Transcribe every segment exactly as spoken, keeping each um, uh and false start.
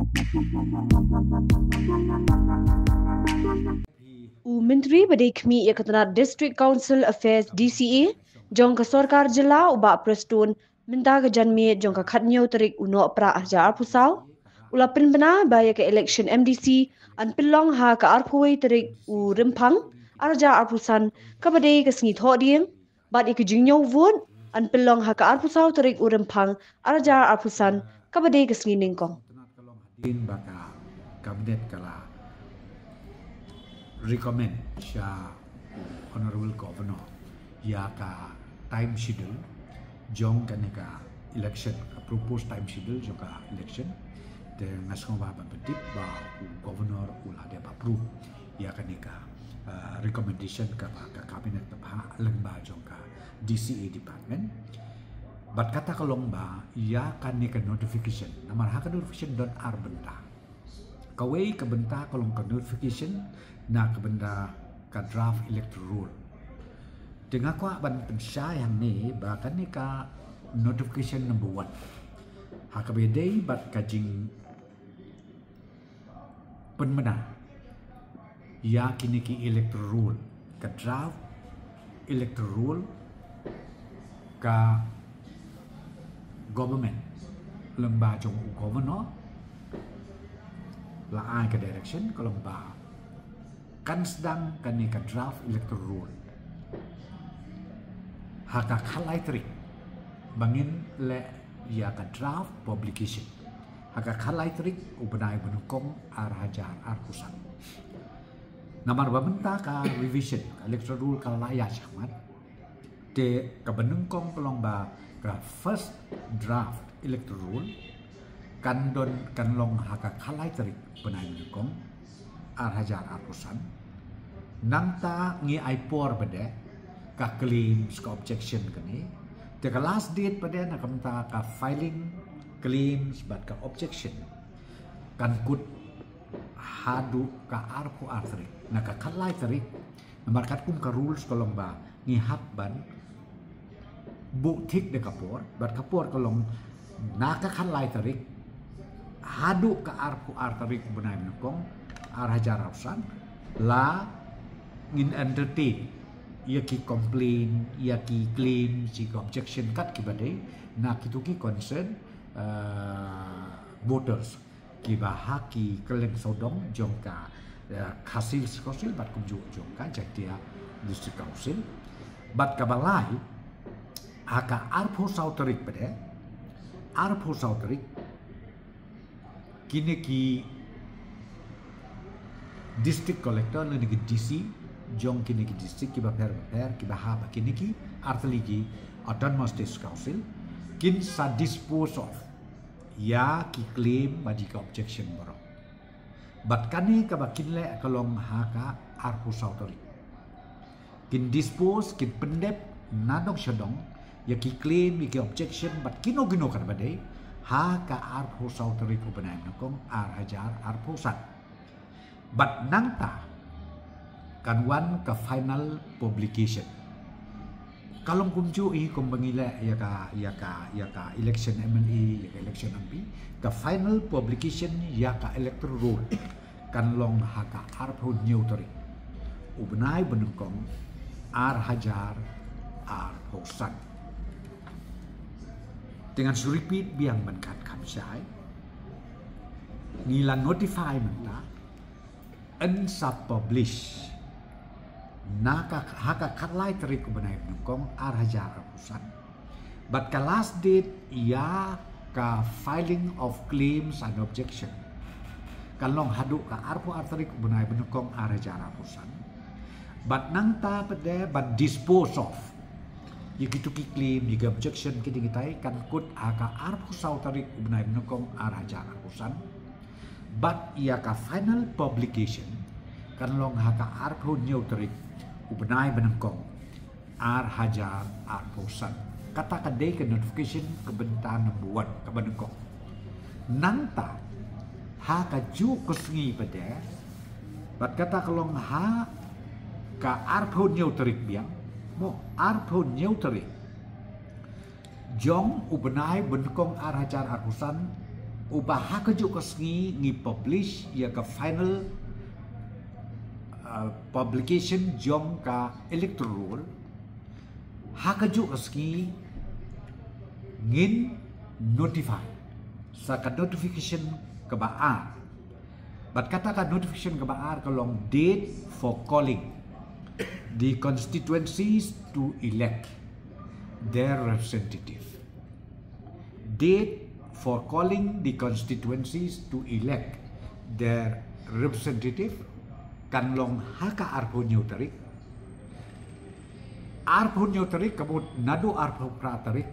U Myntri ba dei khmih ïa ka tnat District Council Affairs, D C A, jong ka sorkar jylla, u Bah Prestone, mynta ka janmiet jong ka khathynñiew tarik u Nohprah arhajar arphew saw, u la pynbna ba ïa ka election M D C yn pynlong ha ka arphew wei tarik u Rymphang arhajar arphew san, kaba dei ka sngi Thohdieng, bad ïa ka jingñiew vote yn pynlong ha ka arphew saw tarik u Rymphang arhajar arphew san, kaba dei ka sngi nyngkong. Din ba ka Cabinet ka la recommend sha Honorable Governor ïa ka time schedule jong kane ka election, ka proposed time schedule jong ka election. Te nga sngewbha ban pyntip ba u Governor u la dep approve ïa kane ka, uh, recommendation kaba ka Cabinet ka phah lyngba jong ka D C A department. Bad kata ka long ba ïa kane ka notification, namar ha ka notification don ar bynta. Kawei ka bynta ka long ka notification na ka bynta ka draft electoral roll. Te nga kwah ban pynshai hangne ba kane ka notification number one, ha kaba ïadei bad ka jingpynbna ïa kine ki electoral roll, ka draft electoral roll, ka government lyngba jong u Governor la ai ka direction ka long ba kan sdang kane ka draft electoral roll ha ka khatlai tarik ba ngin leh ïa ka draft publication ha ka khatlai tarik u bnai ba nyngkong arhajar arphew san. Namar ba mynta ka revision ka electoral roll ka la ïaid shakhmat. Te kaba nyngkong ka long ba ka first draft electoral roll kan don, kan long ha ka khatlai tarik bnai ba nyngkong arhajar arphew san. Nangta ngi ai por pat de ka claims, ka objection kane. Te ka last date pat de na ka bynta ka filing claims bad ka objection kan kut haduh ka arphew ar tarik. Na ka khatlai tarik, namar katkum ka rules ka long ba ngi hap ban buh thik da ka por, bad ka por ka long na ka khatlai tarik haduh ka arphew ar tarik bnai ba nyngkong arhajar arphew san, la ngin entertain ïa ki complain, ïa ki claim, ïa ki objection kat kiba dei na kito ki concern, uh, voters kiba ha ki kylleng sawdong jong ka, eh, Khasi Hills Council bad kumjuh jong ka Jaintia District Council. Bad kaba lai, ha ka arphew saw tarik pat de, arphew saw tarik, kine ki district collector lane ki D C jong kine ki district kiba pher bapher kiba hap ha kine ki artylli ki autonomous district council kin sa dispose of ïa ki claim bad ïa ki objection baroh. Bad kane kaba kin leh ka long ha ka arphew saw tarik. Kin dispose, kin pyndep nadong shadong ïa ki claim, ïa ki objection bad kino kino katba dei ha ka arphew saw tarik u bnai ba nyngkong arhajar arphew san. Bad nangta kan wan ka final publication. Ka long kumjuh hi kumba ngi leh ïa ka, ïa ka, ïa ka election M L A, ïa ka election M P. Ka final publication ïa ka electoral roll kan long ha ka arphew hynñiew tarik u bnai ba nyngkong arhajar arphew san. Te ngan shu repeat biang ban kham kham shai. Ngi la notify mynta, yn sa publish na ka, ha ka khatlai tarik u bnai ba nyngkong arhajar arphew san. Bad ka last date ïa ka filing of claims and objection kan long haduh ka arphew ar tarik u bnai ba nyngkong arhajar arphew san. Bad nangta pat de ban dispose of ïa kito ki claim, ïa ki objection, kito kitai kan kut ha ka arphew saw tarik u bnai ba nyngkong arhajar arphew san. Bad ïa ka final publication kan long ha ka arphew hynñiew tarik u bnai ba nyngkong arhajar arphew san. Kata ka dei ka notification ka bynta number one kaba nyngkong. Nangta ha kajuh ka sngi pat de, bad kata ka long ha ka arphew hynñiew tarik biang, mo, arphew hynñiew tarik jong u bnai ba nyngkong arhajar arphew san, Uba ha kajuh ka sngi ngi publish ïa ka final, uh, publication jong ka electoral roll. Ha kajuh ka sngi ngin notify sa ka notification kaba ar. Bad kata ka notification kaba ar ka long date for calling the constituencies to elect their representative. Date for calling the constituencies to elect their representative kan long ha ka arphew hynñiew tarik. Arphew hynñiew tarik ka mut naduh arphew phra tarik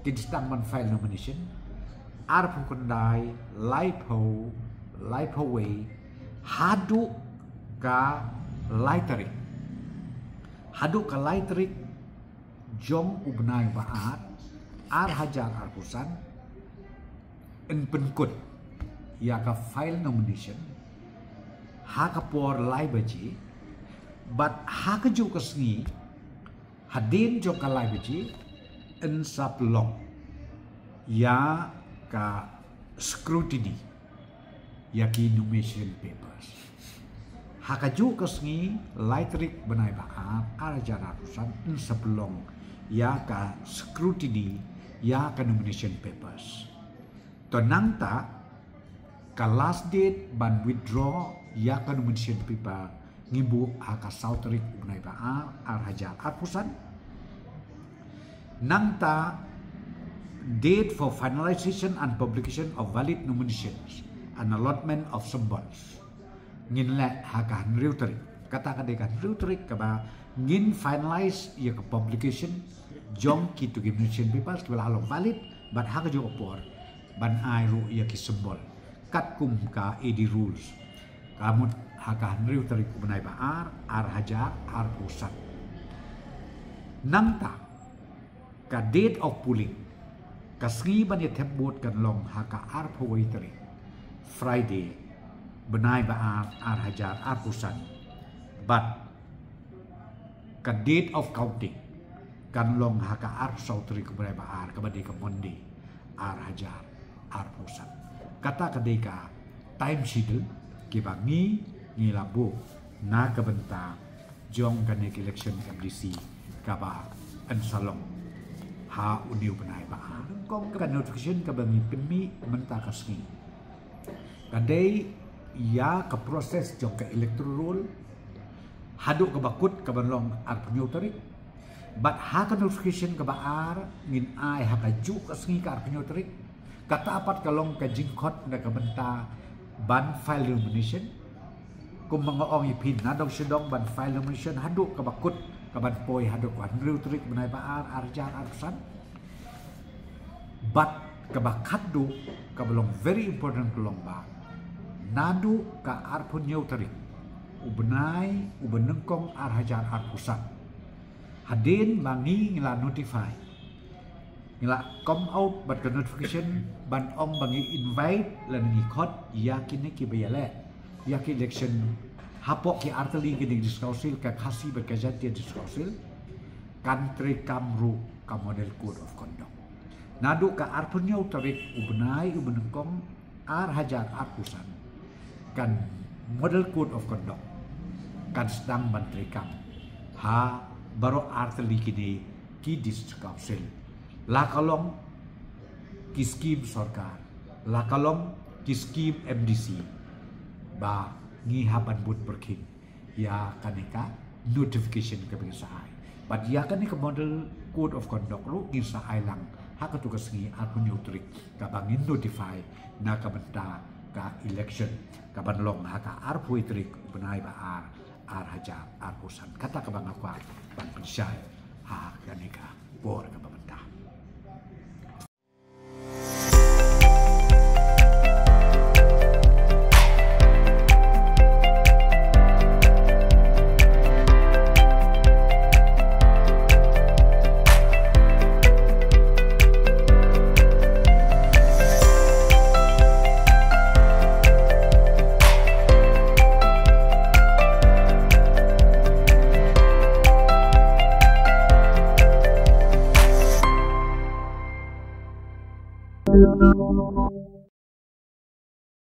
kin sdang ban file nomination. Arphew khyndai, laiphew, laiphew wei, haduh ka lai tarik. Haduh ka lai tarik jong u bnai ba ar, ar hajar arphew san, yn pynkut ïa ka file nomination ha ka por lai baje, bad ha kajuh ka sngi hadien jong ka lai baje yn sa pynlong ïa ka scrutiny ïa ki nomination papers. Ha kajuh ka sngi, lai tarik bnai ba ar, ar hajar arphew san, yn sa pynlong ïa ka scrutiny ïa ka nomination papers. To nangta ka last date ban withdraw ïa ka nomination paper ngi buh ha ka saw tarik bnai ba ar, ar hajar arphew san. Nangta date for finalization and publication of valid nominations and allotment of symbols ngin leh ha ka hynriew tarik. Kata ka dei ka hynriew tarik kaba ngin finalize ïa ka publication jong kito ki nomination papers kiba la long valid, bad ha kajuh ka por ban ai ruh ïa ki symbol katkum ka A D rules. Ka mut ha ka hynriew tarik u bnai ba ar, ar hajar arphew san. Nangta ka date of polling, ka sngi ban ïa thep vote, kan long ha ka arphew wei tarik, Friday, bnai ba ar, ar hajar arphew san. Bad ka date of counting kan long ha ka arphew saw tarik u bnai ba ar, kaba dei ka Monday, ar hajar arphew san. Kata ka dei ka time schedule kiba ngi, ngi la buh na ka bynta jong kane ka election M D C kaba yn sa long ha une u bnai ba ar. Nyngkong ka notification kaba ngi pynmih mynta ka sngi ka dei ïa ka process jong ka electoral roll haduh kaba kut kaban long arphew hynñiew tarik. Bad ha ka notification kaba ar ngin ai ha kajuh ka sngi ka arphew hynñiew tarik. Kata pat ka long ka jingkhot na ka bynta ban file nomination. Kumba nga ong ïa phi, nadong shadong ban file nomination haduh kaba kut kaban poi haduh ka hynriew tarik bnai ba ar, ar hajar arphew san. Bad kaba khatduh kaba long very important ka long ba naduh ka arphew hynñiew tarik u bnai uba nyngkong ar hajar arphew san, hadien ba ngi, ngi la notify, ngi la come out bad ka notification ban ong ba ngi invite lane ngi khot ïa kine kiba ïaleh ïa ki election hapoh ki artylli kine ki District Council, ka Khasi bad ka Jaintia District Council, kan treikam ruh ka Model Code of Conduct. Naduh ka arphew hynñiew tarik u bnai uba nyngkong ar hajar arphew san, ka Model Code of Conduct kan sdang ban treikam ha baroh artylli kine ki District Council, la ka long ki skim sorkar, la ka long ki skim M D C, ba ngi hap ban bud pyrkhing ïa kane ka notification kaba ngi sa ai. Bad ïa kane ka Model Code of Conduct ruh ngin sa ai lang ha kato ka sngi, arphew hynñiew tarik, kaba ngin notify na ka bynta ka election kaban long ha ka arphew tarik u bnai ba ar, ar hajar arphew san. Kata kaba nga kwah ban pynshai ha kane ka por kaba mynta.